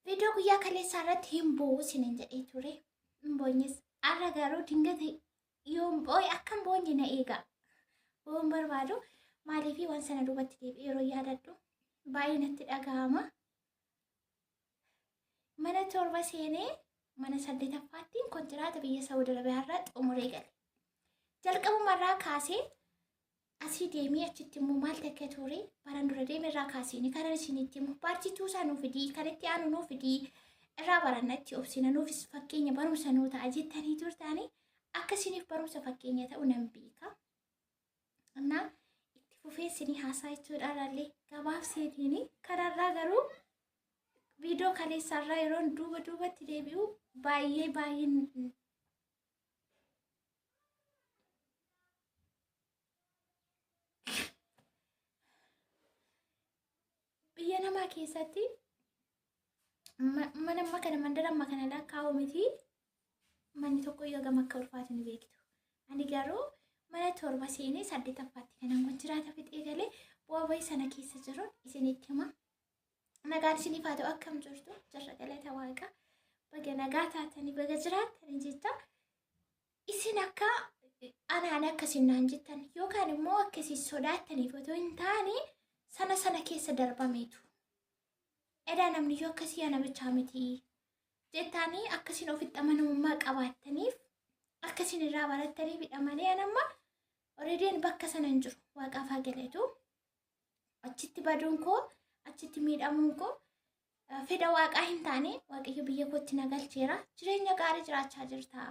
Viidiyoo guyyaa kaleessaa irratti hin boo'u isiniin jedhee ture. Hin boonyes. Har'a garuu dingata yoon boo'e akka hin boonye na eega. Boo'uun barbaadu maaliif waan sana duubatti deebi'ee yeroo yaadadhu baay'ee natti dhaga'ama. Mana 7 seenee mana 8ffaattiin kontiraata biyya Saawud Arabiyaa irraa xumuree gale. Jalqabumarraa kaasee asii deemee achitti immoo maal takka ture baran dura deeme irraa kaasee kanan isinitti immoo paartii tuusaa nuu fidii kan itti aanu nuu fidii irraa baranna itti obsina nuufis fakkeenya barumsa nuu ta'a jettanii turtaanii akka isiniif barumsa fakkeenya ta'u nan beeka. Innaa itti fufee isinii haasaa jechuudha irraallee gabaabseetiin kanarraa garuu viidiyoo kaleessaarraa yeroon duuba duubatti deebi'u baay'ee baay'ee biyya namaa keessatti mana amma kana mandara amma kana lakkaa'u miti manni tokko yoo gama akka ulfaatu ni beektu. Ani garuu mana 7 seenee 8ffaatti kanan kun jiraata fixee galee bu'aa bahii sana keessa jiruun isinitti hima. Nagaan isiniif haa ta'u akkam jirtu jirra galata waaqa baga nagaa taatanii baga jiraattanii jecha isin akka anaan akkasin naan jettan yookaan immoo akkasii sodaattaniif otoo hin taane sana sana keessa darbameetu. Edaa namni yoo akkasii ana bichaa miti jettaanii akkasiin ofitti amanamummaa qabaattaniif akkasiin irraa barattaniifidha malee an amma already bakka sana hin jiru waaqaaf haa galatu. Achitti baduun koo achitti miidhamuun koo fedha waaqaa hin taane waaqayyo biyya kootti na galcheera jireenya gaarii jiraachaa jirta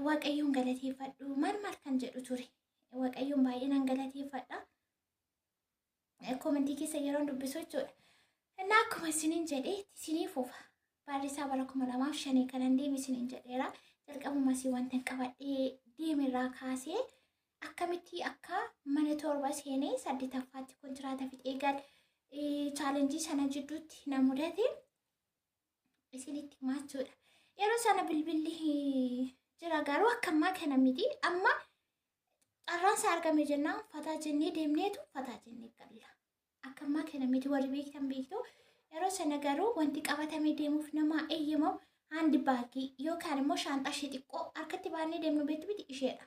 waaqayyoon galateeffadhu maal maal kan jedhu ture waaqayyoon baay'ee nan galateeffadha. Koomentii keessa yeroon dubbisu jechuudha. Innaa akkuma isiniin jedhee isinii fufa. Barrisaa bara 2005 kanan deeme isiniin jedheera. Jalqabuma isii wanta qabadhee deemerraa kaasee akkamitti akka mana 7 seenee 8ffaatti kontiraata fixee gal chaalenjii sana jidduutti na mudate isinitti himaa jechuudha. Yeroo sana bilbilli jira garuu akka ammaa kana miti. Amma carraan isaa argame jennaan fataa jennee deemneetu fataa jennee galla. Akka ammaa kana miti warri beektan beektu. Yeroo sana garuu wanti qabatamee deemuuf namaa eeyyamamu haandi baagii yookaan immoo shaanxaa ishee xiqqoo harkatti baannee deemnu beektu miti isheedha.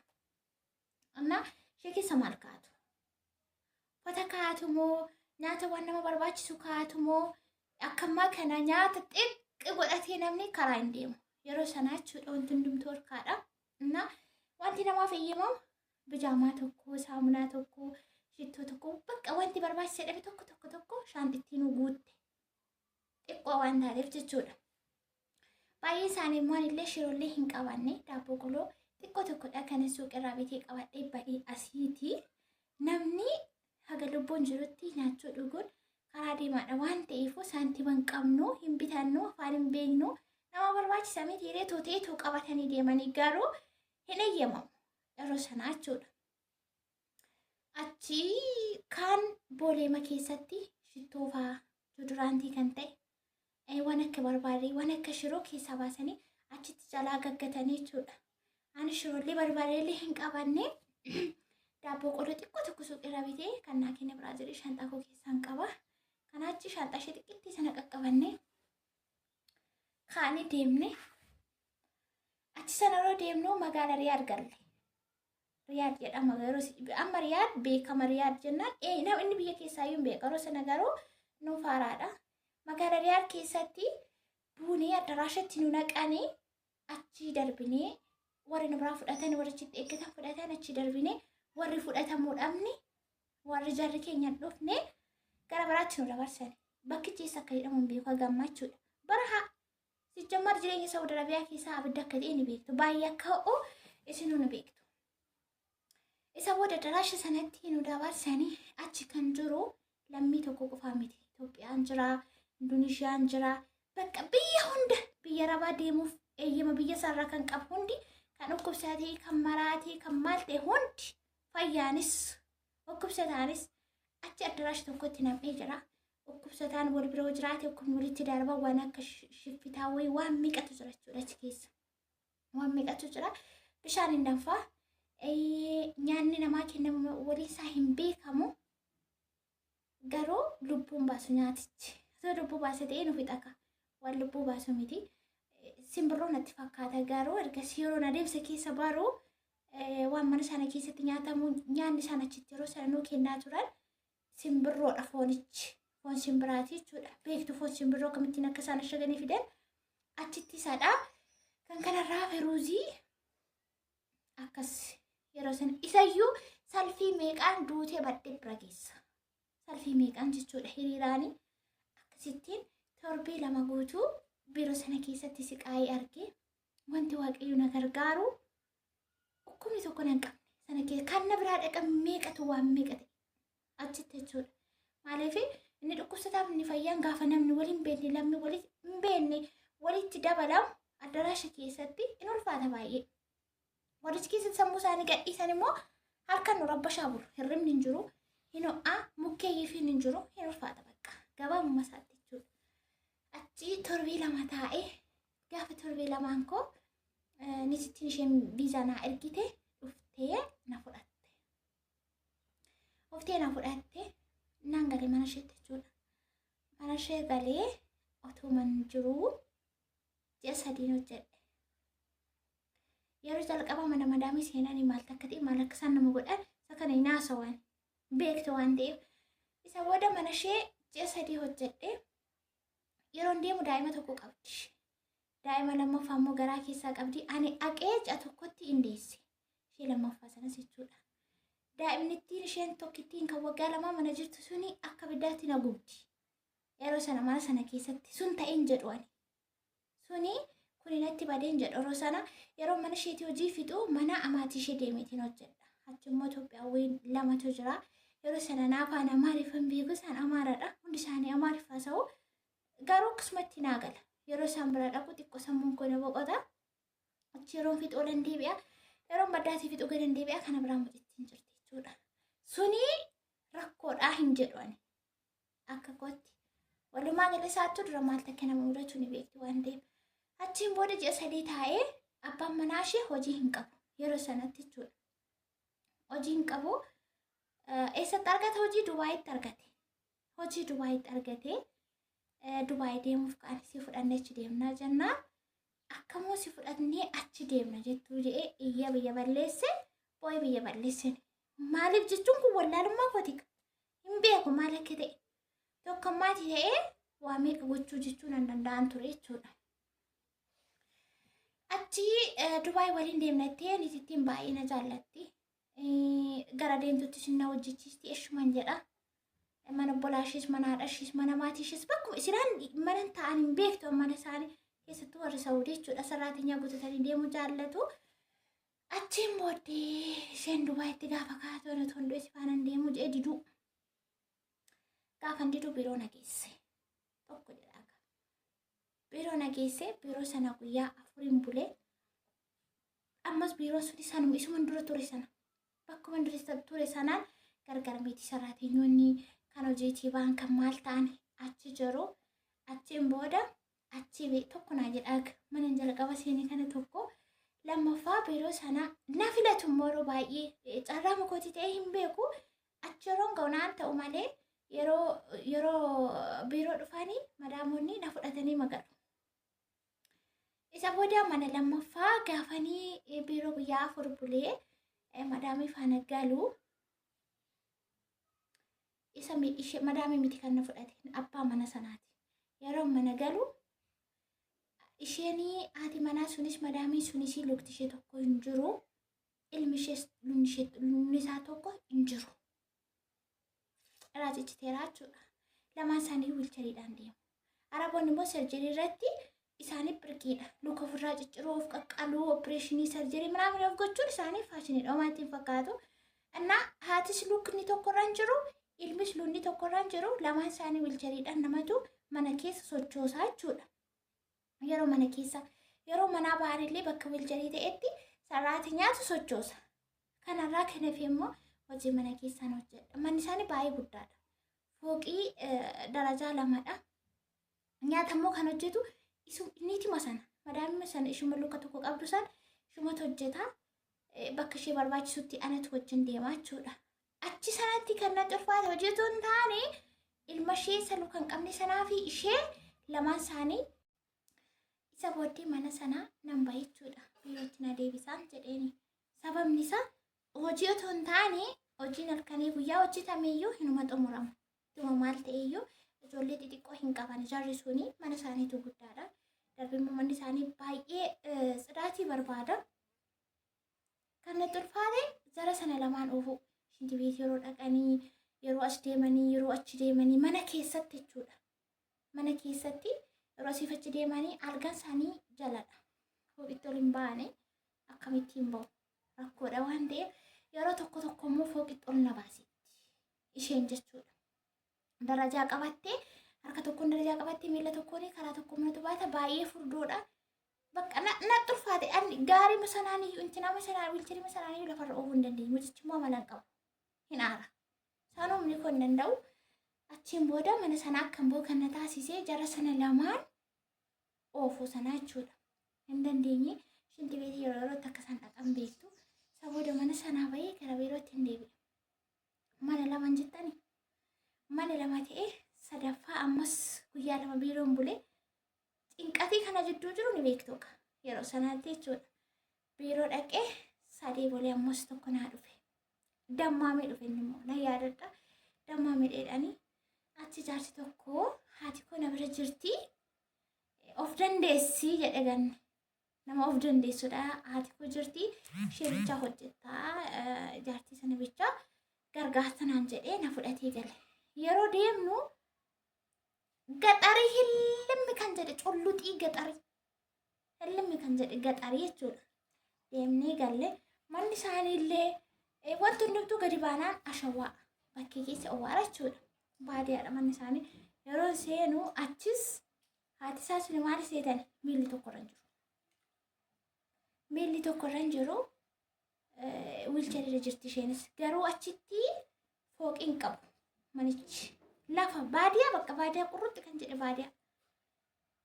Amma ishee keessa maal kaa'atu? Uffata kaa'atu moo nyaata waan nama barbaachisu kaa'atu moo akka ammaa kana nyaata xiqqi godhatee namni karaa hin deemu. Yeroo sanaa jechuudha wanti hundumtuu harkaadha. Innaa wanti namaaf eeyyamamu bijaamaa tokko, saamunaa tokko, shittoo tokko, bakka wanti barbaachise jedhame tokko tokko tokko shaanxittii nu guutte. Xiqqoo waan taateef jechuudha. Baay'ee isaanii immoo anillee shiroollee hin qabanne daabboo qoloo xiqqoo tokkodha kana suuqirraa bitee qabadhee ba'ee asiiti. Namni haga lubbuun jirutti nyaachuu dhuguun karaa deemaadha waan ta'eef saantima hin qabnu hin bitannu afaan hin beeknu nama barbaachisa miti hiree tooteetu qabatanii deemanii garuu hin eeyyamamu yeroo sanaa jechuudha. Achi kaan booleema keessatti shittoo fa'aa deodorant kan ta'e waan akka barbaadee waan akka shiroo keessaa baasanii achitti jalaa gaggatanii jechuudha. Ani shiroollee barbaadeellee hin qabanne daabboo qoloo xiqqoo tokko suuqirraa bitee kan naa kenne biraa jedhee shaanxaa koo keessaan qaba. Kanaa achi shaanxaa ishee xiqqittii sana qaqqabanne kaanii deemne. Achi sana yeroo deemnu magaala Riyaad galle. Riyaad jedhama yeroo amma Riyaad beekama Riyaad jennaan nama inni biyya keessaa iyyuu hin beeku yeroo sana garuu nuuf haaraadha. Magaala Riyaad keessatti buunee addaraashatti nu naqanii achi darbinee warri nu biraa fudhatan warri achitti eeggatan fudhatan achi darbinee warri fudhatamuu dhabne warri jarri keenya hin dhufne gara biraatti nu dabarsan. Bakkichi eessa akka jedhamu hin beeku haga ammaa jechuudha. Bara haa sijjammar jireenya Saawud Arabiyaa keessaa abidda akka ta'e ni beektu. Baay'ee akka ho'u isinuu ni beektu. Isa booda daraasha sanatti nu dabarsanii achi kan jiru lammii tokko qofaa miti. Itoophiyaan jira, Induneeshiyaan jira, bakka biyya hunda biyya arabaa deemuuf eeyyama biyya isaarraa kan qabu hundi kan dhukkubsatee, kan maraatee, kan maal ta'e hundi fayyaanis dhukkubsataanis achi addaraasha tokkotti nam'ee jira. Dhukkubsataan wal bira yoo jiraate dhukkubni walitti darba waan akka shiffitaa wayii waan meeqatu jira jechuudha achi keessa. Waan meeqatu jira. Bishaan hin danfaa. Nyaanni namaa kennamu waliin isaa hin beekamu. Garuu lubbuun baasu nyaatichi. Osoo lubbuu baase ta'ee nu fixaka. Waan lubbuu baasu miti. Simbirroo natti fakkaata garuu ergasii yeroo adeemsa keessa baru waan mana sana keessatti nyaatamu nyaanni isaan achitti yeroo sana nuu kennaa turan simbirroodha foonichi. Foon simbiraati jechuudha. Beektu foon simbirroo akkamittiin akka isaan ashaganii fidan achitti isadha. Kan kanarraa feruuzii akkas yeroo sana isayyuu salfii meeqaan duutee badhee bira geessa. Salfii meeqaan jechuudha hiriiraanii akkasittiin torbee 2 guutuu biiroo sana keessatti siqaayii argee wanti Waaqayyo na gargaaru dhukkubni tokko nan qabne sana keessa kan na biraa dhaqan meeqatu waan meeqa ta'e achitti jechuudha. Maaliif inni dhukkubsataaf inni fayyaan gaafa namni waliin beekne lammi waliin hin beekne walitti dabalamu addaraasha keessatti in ulfaata baay'ee. Warri keessatti sammuu isaanii gadhiisan immoo halkan nu rabbashaa bulu. Hirribni hin jiru, hin ho'aa, mukkeeyyiifiin hin jiru, hin ulfaata bakka. Gabaabuma isaatti jechuudha. Achi torbee 2 taa'ee gaafa torbee lamaan koo nitittiin isheen viizaa naa ergite dhuftee na fudhatte. Dhuftee na fudhatte naan galee mana isheetti jechuudha. Mana ishee galee otuman jiruu ji'a 3 hojjedhe. Yeroo jalqaba mana madaamii seenanii maal takka ta'e maal akka isaan nama godhan isa kana hin haasawan beektu waan ta'eef. Isa booda mana ishee ji'a 3 hojjedhe. Yeroon deemu daa'ima tokko qabdi. Daa'ima lammaffaa immoo garaa keessaa qabdi. Ani dhaqee ji'a tokkotti hin deesse. Ishee lammaffaa sanas jechuudha. Daa'imnittiin isheen tokkittiin kan waggaa 2 mana jirtu suni akka biddaatti na gubdi. Yeroo sana mana sana keessatti sun ta'een jedhu ani. Suni kuni natti badeen jedhu yeroo sana yeroo mana isheetii hojii fixu mana amaatii ishee deemeetiin hojjedha. Achi immoo Itoophiyaawwan lamatu jira. Yeroo sana na afaan Amaariffan beeku isaan Amaaradha. Hundi isaanii Amaariffaa haasa'u. Garuu akkasumatti naa gala. Yeroo isaan bira dhaqu xiqqoo sammuun koo na boqota. Achi yeroon fixu olan deebi'a. Yeroon baddaatii fixu gadan deebi'a. Kana biraa mucittiin jirti jechuudha. Suni rakkoodhaa hin jedhu ani. Akka kootti. Walumaa gala isaattuu dura maal takka nama mudatu ni beekti waan ta'eef. Achiin booda ji'a 3 taa'ee abbaan manaa ishee hojii hin qabu. Yeroo sanatti jechuudha. Hojii hin qabu. Eessatti argate hojii? Dubaayitti argate. Hojii Dubaayitti argate. Dubaay deemuuf ka'an si fudhannee achi deemnaa jennaan. Akkamoo si fudhannee achi deemna jettuu jedhee iyya biyya balleesse boo'ee biyya balleesse. Maaliif jechuun kun wallaalummaa kooti. Hin beeku maal akka ta'e. Tokkummaati ta'ee waa meeqa gochuu jechuu nan danda'an ture jechuudha. Achi Dubaay waliin deemnattee nitittiin baay'ee na jaallatti. Gara deemtuttis na hojjechiisti eshuman jedha. Mana obbolaa ishees, mana haadha ishees, mana maatii ishees bakkuma isaan mana ta'an hin beektu mana isaanii keessattuu warri Saawudii jechuudha. Sarraatinyaa guutatanii deemuu jaallatu. Achiin booddee isheen Dubaayitti gaafa kaatu ana toldoo si faana deemuu jedhee diduu. Gaafa diduu biiroo na geesse. Tokko jedha. Biiroo na geesse biiroo sana guyyaa 4 bulee. Ammas biiroo suni sanuma isuma dura ture sana. Bakkuma dura ture sanaan gargar miti sarraatinyoonni kan hojiitii ba'an kan maal ta'an achi jiru. Achiin booda achi tokko naa jedhaa mana jalqaba seenee kana tokko. Lammaffaa biiroo sana na filatu immoo yeroo baay'ee carraa mukootii ta'ee hin beeku. Achi yeroon ga'u naan ta'u malee yeroo biiroo dhufanii madaamonni na fudhatanii magalu. Isa booda mana lammaffaa gaafanii biiroo guyyaa 4 bulee madaamii faana galu. Isa ishee madaamii miti kan na fudhate abbaa mana sanaati. Yeroo mana galu isheen haati manaa sunis madaamii sunis lukti ishee tokko hin jiru. Ilmi ishees lukni isaa tokko hin jiru. Raajechiteera jechuudha. Lamaan isaanii wiilchariidhaan deemu. Araboonni immoo sarjarii irratti isaanii birqiidha. Luka ofirraa cicciruu, of qaqqaluu, opereeshinii sarjarii minaamin of gochuun isaanii faashiniidha. Homaa ittiin fakkaatu. Innaa haatis lukni tokkorra hin jiru, ilmis lukni tokkorra hin jiru. Lamaan isaanii wiilchariidhaan namatu mana keessa sochoosaa jechuudha. Yeroo mana keessa yeroo manaa ba'an illee bakka wiilcharii ta'etti sararaati nyaatu sochoosa. Kanarraa kan hafe immoo hojii mana keessaan hojjedha. Manni isaanii baay'ee guddaadha. Fooqii darajaa 2dha. Nyaata immoo kan hojjetu niitima sana madaamima sana ishuma luka tokko qabdu sana ishumatu hojjeta. Bakka ishee barbaachisutti anatu wajjin deemaa jechuudha. Achi sanatti kan natti ulfaate hojjetu hin taane ilma ishee isa luka hin qabne sanaa fi ishee lamaan isaanii Isa booddee mana sanaa nan bahe jechuudha. Biirootti na deebisaan jedheeni. Sababni isaa hojii otoo hin taane hojiin halkanii guyyaa hojjetameyyuu hinuma xumurama. Ittuma maal ta'eyyuu ijoollee xixiqqoo hin qaban jarri suni mana isaaniitu guddaadha. Darbee immoo manni isaanii baay'ee tsidaatii barbaada. Kan natti ulfaate jara sana lamaan oofuu. Shintibeet yeroo dhaqanii, yeroo as deemanii, yeroo achi deemanii mana keessatti jechuudha. Mana keessatti yeroo asiif achi deemanii algaan isaanii jaladha. Fooqitti ol hin baane akkamittiin ba'u? Rakkoodha waan ta'eef yeroo tokko tokko immoo fooqitti ol na baasetti isheen jechuudha. Darajaa qabattee harka tokkoon darajaa qabattee miila tokkoon karaa tokko manatu baata baay'ee furdoodha. Bakka na ulfaate ani gaarii sanaan iyyuu intinama sanaan wiilcharii sanaan iyyuu lafarra oofuu hin dandeenye. Mucichi immoo amala hin qabu. Hin aara. Isaan humni koo hin danda'u. Achiin booda mana sana akkan ba'u kan na taasisee jara sana lamaan oofuu sanaa jechuudha. Hin dandeenye shinti beetii yeroo yerootti akka isaan dhaqan beektu. Isa booda mana sanaa bahee gara biirootti hin deebi'e. Mana lamaan jettani. Mana lama ta'ee sadaffaa ammas guyyaa lama biiroon bulee cinqatii kana jidduu jiru ni beektu yeroo sanaatti jechuudha. Biiroo dhaqee sadii bulee ammas tokko naa dhufe. Dammaamee dhufe inni immoo na yaadadha. Dammaamee dheedhanii achi jaarsi tokko haati koo na bira jirti. Of dandeessi jedhe ganne. Nama of dandeessudha. Haati koo jirti. Ishee bichaa hojjettaa. Jaartii sana bichaa gargaarsa naan jedhee na fudhatee gale. Yeroo deemnu gaxarii hillimmi kan jedhe culluxii gaxarii. Hillimmi kan jedhe gaxarii jechuudha. Deemnee galle manni isaanii illee wanti hundumtuu gadi baanaan ashawaa bakkee keessa owwaara jechuudha. Baadiyyaadha manni isaanii. Yeroo seenu achis haati isaa suni maal seetan miilli tokko irra hin jiru. Miilli tokko irra hin jiru. Wiilcharii irra jirti isheenis. Garuu achitti fooqii hin qabu manichi. Lafa baadiyyaa bakka baadiyyaa qurrutti kan jedhe baadiyyaa.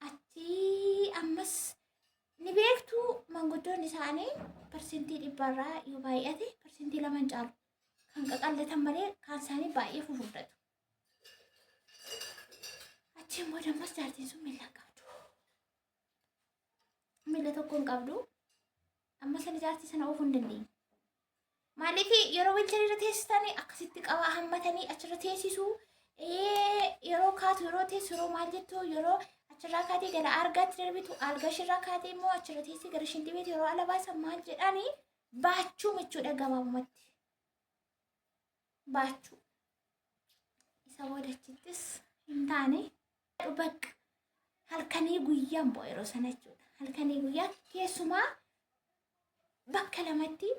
Achi ammas ni beektu manguddoon isaanii 100%rraa yoo baay'ate 2% hin caalu. Kan qaqallatan malee kaan isaanii baay'ee fufurdatu. Achiin booda ammas jaartiin sun miila hin qabdu. Miila tokko hin qabdu. Amma sana jaartii sana oofuu hin dandeenye. Maaliif yeroo wiilcharii irra teessisanii akkasitti qabaa hammatanii achirra teessisu. Yeroo kaatu yeroo teessu yeroo maal jettu yeroo achirraa kaatee gara argaatti darbitu algaa ishirraa kaatee immoo achirra teessee gara shintibeeti yeroo ala baasan maal jedhanii baachuu jechuudha gabaabumatti. Baachuu. Isa booda achittis hin taane bakka halkanii guyyaan bo'o yeroo sana jechuudha. Halkanii guyyaa keessumaa bakka lamatti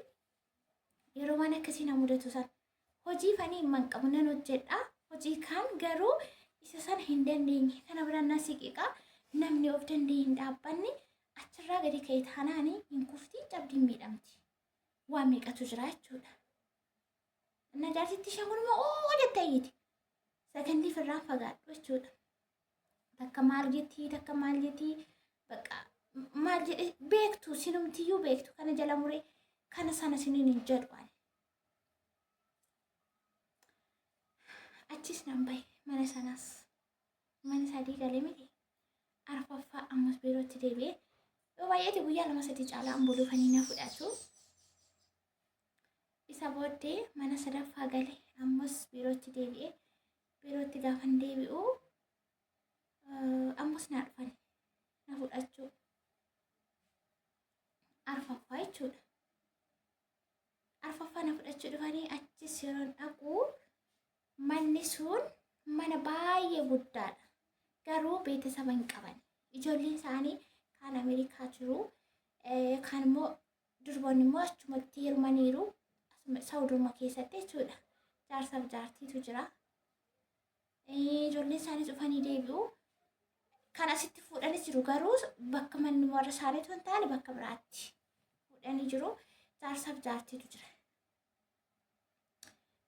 yeroo waan akkasii na mudatu san hojii fanii hin qabu nan hojjedha. Hojii kaan garuu isa sana hin dandeenye. Kana biraan na siqiqa. Namni of danda'e hin dhaabbanne achirraa gadi ka'e taanaan hin kufti cabdiin miidhamti. Waa meeqatu jira jechuudha. Na jaarsitti isheen kun immoo oo jettee iyyiti. Sakandii firraan fagaadhu jechuudha. Takka maal jettii takka maal jettii bakka maal jedhe beektu sinumtiyyuu beektu kana jala muree kana sana siniin hin jedhu ani. Achis nan bahe mana sanaas mana sadii galee miti arfaffaa ammas biirootti deebi'ee yoo baay'ate guyyaa lama sadii caalaa an buluufanii na fudhatu. Isa booddee mana sadaffaa gale ammas biirootti deebi'ee biirootti gaafan deebi'u ammas naa dhufan na fudhachuu arfaffaa jechuudha. Arfaffaa na fudhachuu dhufanii achis yeroon dhaqu manni sun mana baay'ee guddaadha. Garuu beetasaba hin qaban. Ijoolleen isaanii kaan Ameerikaa jiru, kaan immoo durboonni immoo achumatti heerumaniiru. Saawuduma keessatti jechuudha. Jaarsaaf jaartiitu jira. Ijoolleen isaanii dhufanii deebi'u. Kan asitti fuudhanis jiru garuu bakka manni warra isaaniitu hin taane bakka biraatti fuudhanii jiru. Jaarsaaf jaartiitu jira.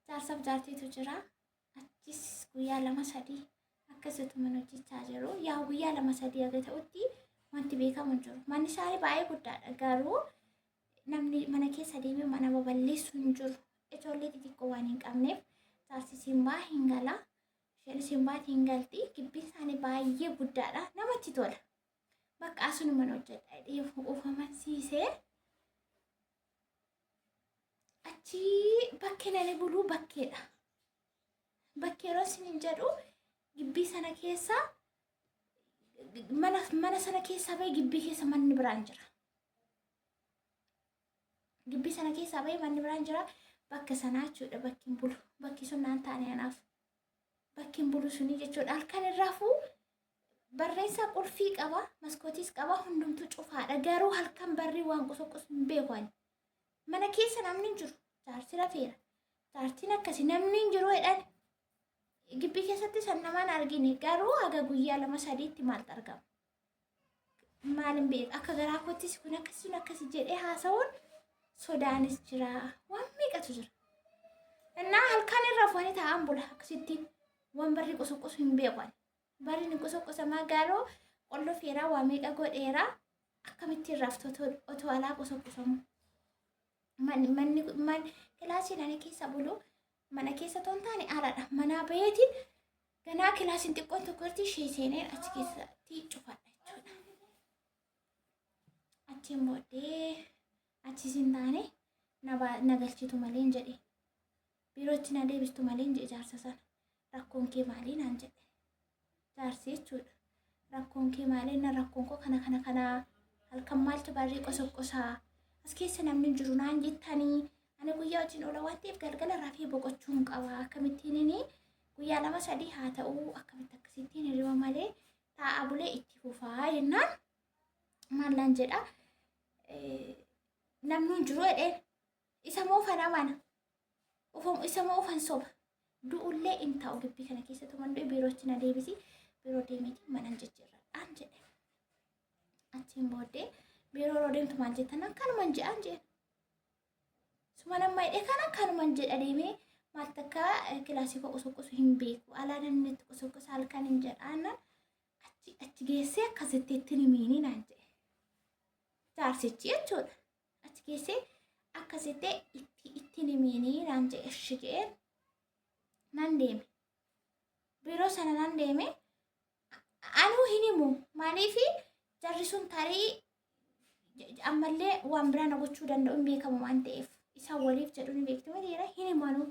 Jaarsaaf jaartiitu jira. Achis guyyaa lama sadii akkasitti mana hojjechaa jiru. Yaa guyyaa lama sadii haga ta'utti wanti beekamu hin jiru. Manni isaanii baay'ee guddaadha garuu namni mana keessa deemee mana babal'issu hin jiru. Ijoollee xixiqqoo waan hin qabneef jaarsi simbaa hin gala. Isheen simbaati hin galti. Gibbiin isaanii baay'ee guddaadha. Namatti tola. Bakka asunuman hojjedha jedhee of amansiisee achii bakkeen ani buluu bakkeedha. Bakkee yeroo isiniin jedhu gibbii sana keessa mana sana keessaa bahee gibbii keessa manni biraan jira. Gibbii sana keessaa bahee manni biraan jira. Bakka sanaa jechuudha bakki hin bulu. Bakki sun naan taane anaaf. Bakki hin bulu suni jechuudha. Halkan irraa fuu barreessaa qulfii qaba, maskootiis qaba, hundumtuu cufaadha. Garuu halkan barrii waan qosoqqosu hin beeku ani. Mana keessa namni hin jiru. Jaarsi rafeera. Jaartiin akkasi namni hin jiru jedhan. Gibbii keessatti san namaan argine garuu haga guyyaa lama sadiitti maaltu argama? Maalin beeka akka garaa koottis kun akkasi sun akkasi jedhee haasa'uun sodaanis jira waan meeqatu jira. Innaa halkan irra foonii taa'an bula akkasitti waan barri qosoqosu hin beeku ani. Barri ni qosoqosamaa garuu qollofeeraa waa meeqa godheeraa akkamittiin raftu otoo alaa qosoqosamu. Manni manni kilaasiin ani keessa bulu mana keessa otoo hin taane aladha. Manaa baheetiin ganaa kilaasiin xiqqoon tokko irratti ishee seeneen achi keessatti cufadha jechuudha. Achiin booddee achis hin taane na galchitu malee hin jedhe. Biirootti na deebistu malee hin jedhe jaarsa sana. Rakkoon kee maalii naan jedhe. Jaarsi jechuudha. Rakkoon kee maalii na rakkoon koo kana kana kana halkan maaltu barrii qosoqosaa as keessa namni hin jiru naan jettanii ani guyyaa wajjin oola waan ta'eef galgala rafee boqochuun qaba. Akkamittiin inni guyyaa lama sadii haa ta'uu akkamitti akkasittiin hirriba malee taa'aa bulee itti fufaa jennaan maallaan jedha namni hin jiru jedheen isa moo fana mana isa moo ufan soba du'ullee hin ta'u gibbii kana keessatti man du'e biirootti na deebisi biiroo deemeeti manan jijjiirradhaan jedhe. Achiin booddee biiroo yeroo deemtu maal jettan akkanuman jedhaan jedhe. Suma nama hidhee kana akkanuman jedha deemee maal takka kilaasii koo qosoqosu hin beeku. Alaa namni itti qosoqosa halkan hin jedhaan achi achi geessee akkasitti itti himiini naan jedhe. Jaarsichi jechuudha. Achi geessee akkasitti itti itti himiini naan jedhe ishi jedheen nan deeme. Biiroo sana nan deeme. Anuu hin himu maaliif jarri sun tarii ammallee waan biraa na gochuu danda'u hin beekamu waan ta'eef isaan waliif jedhu ni beektu mitiira hin himu anuu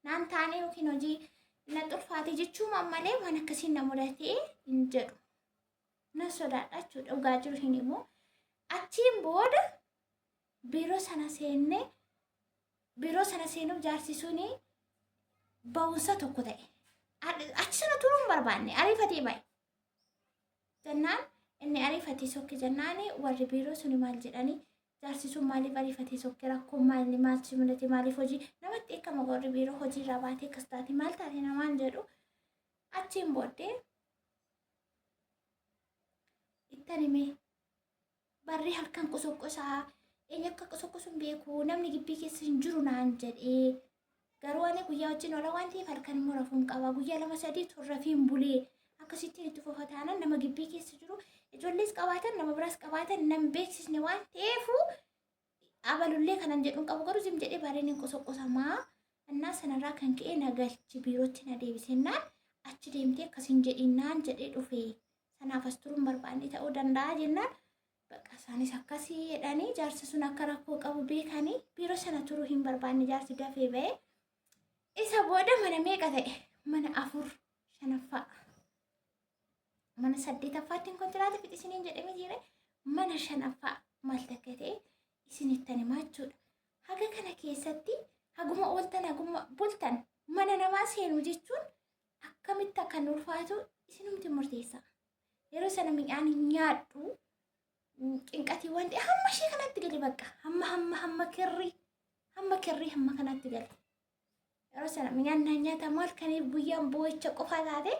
naan taane yookiin hojii na xulfaate jechuun ammallee waan akkasiin na mudatee hin jedhu. Nan sodaadha jechuudha dhugaa jiru hin himu. Achiin booda biiroo sana seennee biiroo sana seenuuf jaarsi suni ba'umsa tokko ta'e. Achi sana turuu hin barbaanne ariifatee ba'e. Jennaan inni ariifatee sokke jennaan warri biiroo suni maal jedhanii jaarsi sun maaliif ariifatee sokke rakkoon maali maal si mudate maaliif hojii namatti eekama warri biiroo hojii irraa baatee akkas taate maal taate namaan jedhu achiin booddee ittan himee barri halkan qosoqosaa eenyu akka qosoqosu hin beeku namni gibbii keessa hin jiru naan jedhee garuu ani guyyaa wajjin oola waan ta'eef halkan immoo rafuun qaba guyyaa lama sadii turrafiin bulee akkasittiin itti fufa taanaan nama gibbii keessa jiru ijoollees qabaatan nama biraas qabaatan nan beeksisne waan ta'eefu abalullee kanan jedhuun qabu garuu zim jedhee barreen hin qosoqosamaa innaa sanarraa kan ka'e na galchi biirootti na deebisennaan achi deemtee akkas hin jedhinnaan jedhee dhufe sanaaf as turuun barbaanne ta'uu danda'a jennaan bakka isaanis akkasii jedhanii jaarsi sun akka rakkoo qabu beekanii biiroo sana turuu hin barbaanne jaarsi dafee ba'e. Isa booda mana meeqa ta'e? Mana afur shanaffaa. Mana saddeetaffaatti kontiraata fixi isiniin jedhe mitiire mana shanaffaa maal takka ta'e isinittan himaa jechuudha. Haga kana keessatti haguma ooltan haguma bultan mana namaa seenuu jechuun akkamitti akka nu ulfaatu isinumti murteessa. Yeroo sana midhaan hin nyaadhu cinqatii wanti hamma ishee kanatti gale bakka hamma hamma hamma kirrii hamma kirrii hamma kanatti gale. Yeroo sana midhaan naan nyaatamu halkaniif guyyaan boo'icha qofa taate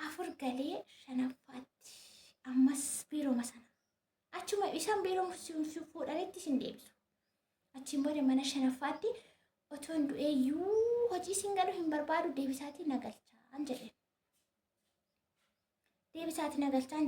afur galee shanaffaatti ammas biirooma sana. Achuma isaan biiroo fuudhanitti isin deebisu. Achiin booda mana shanaffaatti otoon du'eeyyuu hojii isin galu hin barbaadu deebisaatii na galchaan jedhe. Deebisaatii na galchaan.